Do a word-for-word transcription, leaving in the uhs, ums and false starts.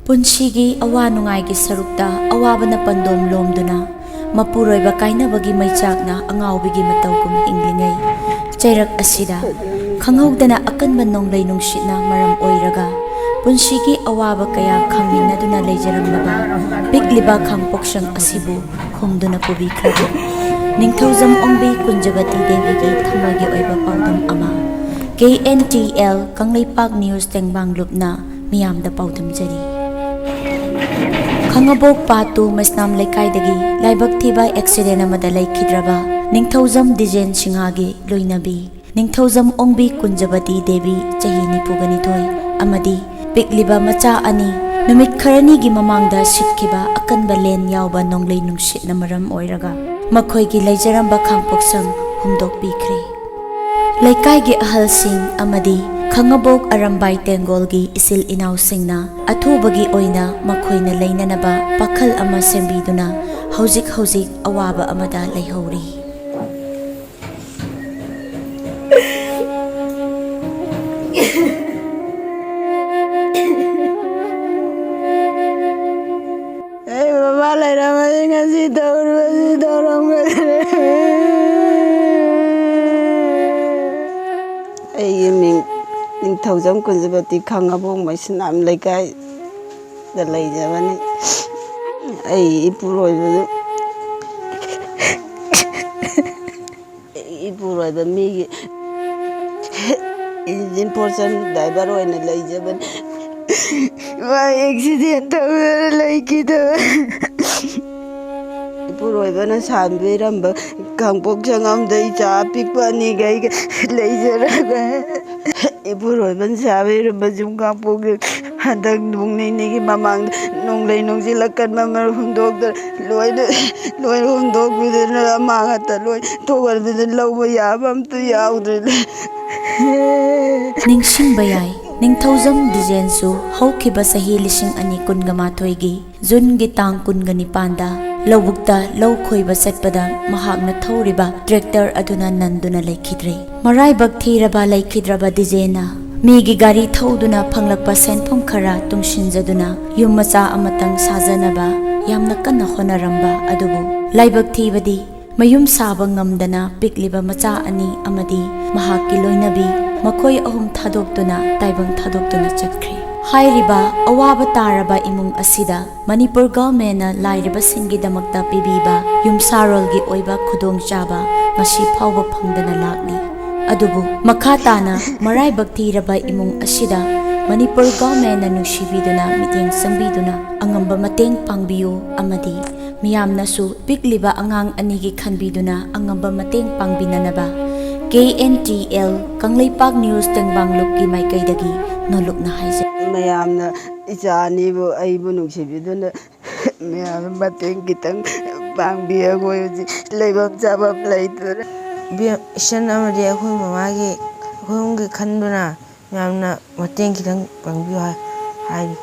ꯄꯨꯟꯁꯤꯒꯤ ꯑꯋꯥ ꯅꯨꯡꯉꯥꯏꯒꯤ ꯁꯔꯨꯛꯇ ꯑꯋꯥꯕꯅ ꯄꯟꯗꯣꯝ ꯂꯣꯝꯗꯨꯅ, ꯃꯄꯨꯔꯣꯏꯕ ꯀꯥꯏꯅꯕꯒꯤ ꯃꯩꯆꯥꯛꯅ ꯑꯉꯥꯎꯕꯤꯒꯤ ꯃꯇꯧꯒꯨꯝ ꯍꯤꯡꯂꯤꯉꯩ ꯆꯩꯔꯛ ꯑꯁꯤꯗ, ꯈꯪꯍꯧꯗꯅ ꯑꯀꯟꯕ ꯅꯣꯡꯂꯩ ꯅꯨꯡꯁꯤꯠꯅ ꯃꯔꯝ ꯑꯣꯏꯔꯒ ꯄꯨꯟꯁꯤꯒꯤ ꯑꯋꯥꯕ ꯀꯌꯥ ꯈꯥꯡꯃꯤꯟꯅꯗꯨꯅ ꯂꯩꯖꯔꯝꯂꯕ ꯄꯤꯛꯂꯤꯕ ꯈꯥꯡꯄꯣꯛꯁꯪ ꯑꯁꯤꯕꯨ ꯍꯨꯝꯗꯨꯅ ꯄꯨꯕꯤꯈ꯭ꯔꯕ ꯅꯤꯡꯊꯧꯖꯝ ꯑꯣꯡꯕꯤ ꯀꯨꯟꯖꯕꯇꯤ ꯗꯦꯕꯤꯒꯤ ꯊꯃꯣꯏꯒꯤ ꯑꯣꯏꯕ ꯄꯥꯎꯗꯝ ꯑꯃ꯫ K N T L Kanglaipak news ꯇꯦꯡꯕꯥꯡ ꯂꯨꯞꯅ ꯃꯤꯌꯥꯝꯗ ꯄꯥꯎꯗꯝꯖꯔꯤ꯫ ꯈꯥꯉꯕꯣꯛ ꯄꯥꯠ ꯇꯨ ꯃꯩꯁꯅꯥꯝ ꯂꯩꯀꯥꯏꯗꯒꯤ ꯂꯥꯏꯕꯛ ꯊꯤꯕ ꯑꯦꯛꯁꯤꯗꯦꯟ ꯑꯃꯗ ꯂꯩꯈꯤꯗ꯭ꯔꯕ ꯅꯤꯡꯊꯧꯖꯝ ꯗꯤꯖꯦꯟ ꯁꯤꯡꯍꯒꯤ ꯂꯣꯏꯅꯕꯤ ꯅꯤꯡꯊꯧꯖꯝ ꯑꯣꯡꯕꯤ ꯀꯨꯟꯖꯕꯇꯤ ꯗꯦꯕꯤ, ꯆꯍꯤ ꯅꯤꯐꯨꯒ ꯅꯤꯊꯣꯏ, ꯑꯃꯗꯤ ꯄꯤꯛꯂꯤꯕ ꯃꯆꯥ ꯑꯅꯤ ꯅꯨꯃꯤꯠ ꯈꯔꯅꯤꯒꯤ ꯃꯃꯥꯡꯗ ꯁꯤꯠꯈꯤꯕ ꯑꯀꯟꯕ ꯂꯦꯟ ꯌꯥꯎꯕ ꯅꯣꯡꯂꯩ ꯅꯨꯡꯁꯤꯠꯅ ꯃꯔꯝ ꯑꯣꯏꯔꯒ ꯃꯈꯣꯏꯒꯤ ꯂꯩꯖꯔꯝꯕ ꯈꯥꯡꯄꯣꯛꯁꯪ ꯍꯨꯝꯗꯣꯛꯄꯤꯈ꯭ꯔꯦ꯫ ꯂꯩꯀꯥꯏꯒꯤ ꯑꯍꯜꯁꯤꯡ ꯑꯃꯗꯤ ꯈꯥꯉꯕꯣꯛ ꯑꯔꯝꯕꯥꯏ ꯇꯦꯡꯒꯣꯜꯒꯤ ꯏꯆꯤꯜ ꯏꯅꯥꯎꯁꯤꯡꯅ ꯑꯊꯨꯕꯒꯤ ꯑꯣꯏꯅ ꯃꯈꯣꯏꯅ ꯂꯩꯅꯅꯕ ꯄꯥꯈꯜ ꯑꯃ ꯁꯦꯝꯕꯤꯗꯨꯅ ꯍꯧꯖꯤꯛ ꯍꯧꯖꯤꯛ ꯑꯋꯥꯕ ꯑꯃꯗ ꯂꯩꯍꯧꯔꯤ꯫ ꯑꯩ ꯃꯃꯥ ꯂꯩꯔꯝꯃꯗꯤ ꯉꯁꯤ ꯇꯧꯔꯤꯕꯁꯤ ꯇꯧꯔꯝꯒꯗ꯭ꯔꯦ꯫ ꯑꯩꯒꯤ ꯃꯤꯡ ꯅꯤꯡꯊꯧꯖꯝ ꯀꯨꯟꯖꯕꯇꯤ, ꯈꯥꯉꯕꯣꯛ ꯃꯩꯁꯅꯥꯝ ꯂꯩꯀꯥꯏꯗ ꯂꯩꯖꯕꯅꯤ꯫ ꯑꯩ ꯏꯄꯨꯔꯣꯏꯕꯗꯨ, ꯏꯄꯨꯔꯣꯏꯕ ꯃꯤꯒꯤ ꯏꯟꯖꯤꯟ ꯐꯣꯔꯁꯟ ꯗ꯭ꯔꯥꯏꯚꯔ ꯑꯣꯏꯅ ꯂꯩꯖꯕꯅꯤ꯫ ꯃꯥ ꯑꯦꯛꯁꯤꯗꯦꯟ ꯇꯧꯗꯅ ꯂꯩꯈꯤꯗꯕ꯫ ꯏꯄꯨꯔꯣꯏꯕꯅ ꯁꯥꯟꯕꯤꯔꯝꯕ ꯈꯥꯡꯄꯣꯛ ꯁꯪ ꯑꯃꯗ ꯏꯆꯥ ꯑꯄꯤꯛꯄ ꯑꯅꯤꯒ ꯑꯩꯒ ꯂꯩꯖꯔꯒ, ꯏꯄꯨꯔꯣꯏꯕꯅ ꯁꯥꯕꯤꯔꯝꯕ ꯌꯨꯝ ꯈꯥꯡꯄꯣꯛꯁꯦ ꯍꯟꯗꯛ ꯅꯣꯡ ꯅꯤꯅꯤꯒꯤ ꯃꯃꯥꯡꯗ ꯅꯣꯡꯂꯩ ꯅꯨꯡꯁꯤꯠ ꯑꯀꯟꯕ ꯑꯃ ꯍꯨꯝꯗꯣꯛꯇꯅ ꯂꯣꯏꯅ, ꯂꯣꯏ ꯍꯨꯝꯗꯣꯛꯄꯤꯗꯅ ꯑꯃꯥꯡ ꯑꯇ ꯂꯣꯏ ꯊꯣꯛꯍꯟꯕꯗ ꯂꯧꯕ ꯌꯥꯕ ꯑꯝꯇ ꯌꯥꯎꯗ꯭ꯔꯦ꯫ ꯅꯤꯡꯁꯤꯡꯕ ꯌꯥꯏ, ꯅꯤꯡꯊꯧꯖꯝ ꯗꯤꯖꯦꯟꯁꯨ ꯍꯧꯈꯤꯕ ꯆꯍꯤ ꯂꯤꯁꯤꯡ ꯑꯅꯤ ꯀꯨꯟꯒ ꯃꯥꯊꯣꯏꯒꯤ ꯖꯨꯟꯒꯤ ꯇꯥꯡ ꯀꯨꯟꯒ ꯅꯤꯄꯥꯟꯗ ꯂꯧꯕꯨꯛꯇ ꯂꯧ ꯈꯣꯏꯕ ꯆꯠꯄꯗ ꯃꯍꯥꯛꯅ ꯊꯧꯔꯤꯕ ꯇ꯭ꯔꯦꯛꯇꯔ ꯑꯗꯨꯅ ꯅꯟꯗꯨꯅ ꯂꯩꯈꯤꯗ꯭ꯔꯦ꯫ ꯃꯔꯥꯏꯕꯛ ꯊꯤꯔꯕ ꯂꯩꯈꯤꯗ꯭ꯔꯕ ꯗꯤꯖꯦꯅ ꯃꯤꯒꯤ ꯒꯥꯔꯤ ꯊꯧꯗꯨꯅ ꯐꯪꯂꯛꯄ ꯁꯦꯟꯐꯝ ꯈꯔ ꯇꯨꯡꯁꯤꯟꯖꯗꯨꯅ ꯌꯨꯝ ꯃꯆꯥ ꯑꯃꯇꯪ ꯁꯥꯖꯅꯕ ꯌꯥꯝꯅ ꯀꯟꯅ ꯍꯣꯠꯅꯔꯝꯕ ꯑꯗꯨꯕꯨ ꯂꯥꯏꯕꯛ ꯊꯤꯕꯗꯤ ꯃꯌꯨꯝ ꯁꯥꯕ ꯉꯝꯗꯅ ꯄꯤꯛꯂꯤꯕ ꯃꯆꯥ ꯑꯅꯤ ꯑꯃꯗꯤ ꯃꯍꯥꯛꯀꯤ ꯂꯣꯏꯅꯕꯤ ꯃꯈꯣꯏ ꯑꯍꯨꯝ ꯊꯥꯗꯣꯛꯇꯨꯅ ꯇꯥꯏꯕꯪ ꯊꯥꯗꯣꯛꯇꯨꯅ ꯆꯠꯈ꯭ꯔꯦ꯫ ꯍꯥꯏꯔꯤꯕ ꯑꯋꯥꯕ ꯇꯥꯔꯕ ꯏꯃꯨꯡ ꯑꯁꯤꯗ ꯃꯅꯤꯄꯨꯔ ꯒꯚꯔꯟꯃꯦꯟꯅ ꯂꯥꯏꯔꯕꯁꯤꯡꯒꯤꯗꯃꯛꯇ ꯄꯤꯕꯤꯕ ꯌꯨꯝꯁꯥꯔꯣꯜꯒꯤ ꯑꯣꯏꯕ ꯈꯨꯗꯣꯡꯆꯥꯕ ꯉꯁꯤ ꯐꯥꯎꯕ ꯐꯪꯗꯅ ꯂꯥꯛꯂꯤ꯫ ꯑꯗꯨꯕꯨ ꯃꯈꯥ ꯇꯥꯅ ꯃꯔꯥꯏꯕꯛ ꯊꯤꯔꯕ ꯏꯃꯨꯡ ꯑꯁꯤꯗ ꯃꯅꯤꯄꯨꯔ ꯒꯚꯔꯟꯃꯦꯟꯅ ꯅꯨꯡꯁꯤꯕꯤꯗꯨꯅ ꯃꯤꯠꯌꯦꯡ ꯆꯪꯕꯤꯗꯨꯅ ꯑꯉꯝꯕ ꯃꯇꯦꯡ ꯄꯥꯡꯕꯤꯌꯨ ꯑꯃꯗꯤ ꯃꯤꯌꯥꯝꯅꯁꯨ ꯄꯤꯛꯂꯤꯕ ꯑꯉꯥꯡ ꯑꯅꯤꯒꯤ ꯈꯟꯕꯤꯗꯨꯅ ꯑꯉꯝꯕ ꯃꯇꯦꯡ ꯄꯥꯡꯕꯤꯅꯅꯕ K N T L Kanglaipak news ꯇꯦꯡꯕꯥꯡꯂꯨꯞꯀꯤ ꯃꯥꯏꯀꯩꯗꯒꯤ ꯅꯣꯂꯨꯛꯅ ꯍꯥꯏꯖꯔꯤ꯫ ꯃꯌꯥꯝꯅ ꯏꯆꯥ ꯑꯅꯤꯕꯨ ꯑꯩꯕꯨ ꯅꯨꯡꯁꯤꯕꯤꯗꯨꯅ ꯃꯌꯥꯝꯅ ꯃꯇꯦꯡ ꯈꯤꯇꯪ ꯄꯥꯡꯕꯤ꯫ ꯑꯩꯈꯣꯏ ꯍꯧꯖꯤꯛ ꯂꯩꯐꯝ ꯆꯥꯐꯝ ꯂꯩꯇ꯭ꯔꯦ꯫ ꯏꯆꯟ ꯑꯃꯗꯤ ꯑꯩꯈꯣꯏ ꯃꯃꯥꯒꯤ ꯑꯩꯈꯣꯏ ꯑꯍꯨꯝꯒꯤ ꯈꯟꯗꯨꯅ ꯃꯌꯥꯝꯅ ꯃꯇꯦꯡ ꯈꯤꯇꯪ ꯄꯥꯡꯕꯤꯌꯨ ꯍꯥꯏ ꯍꯥꯏꯔꯤ꯫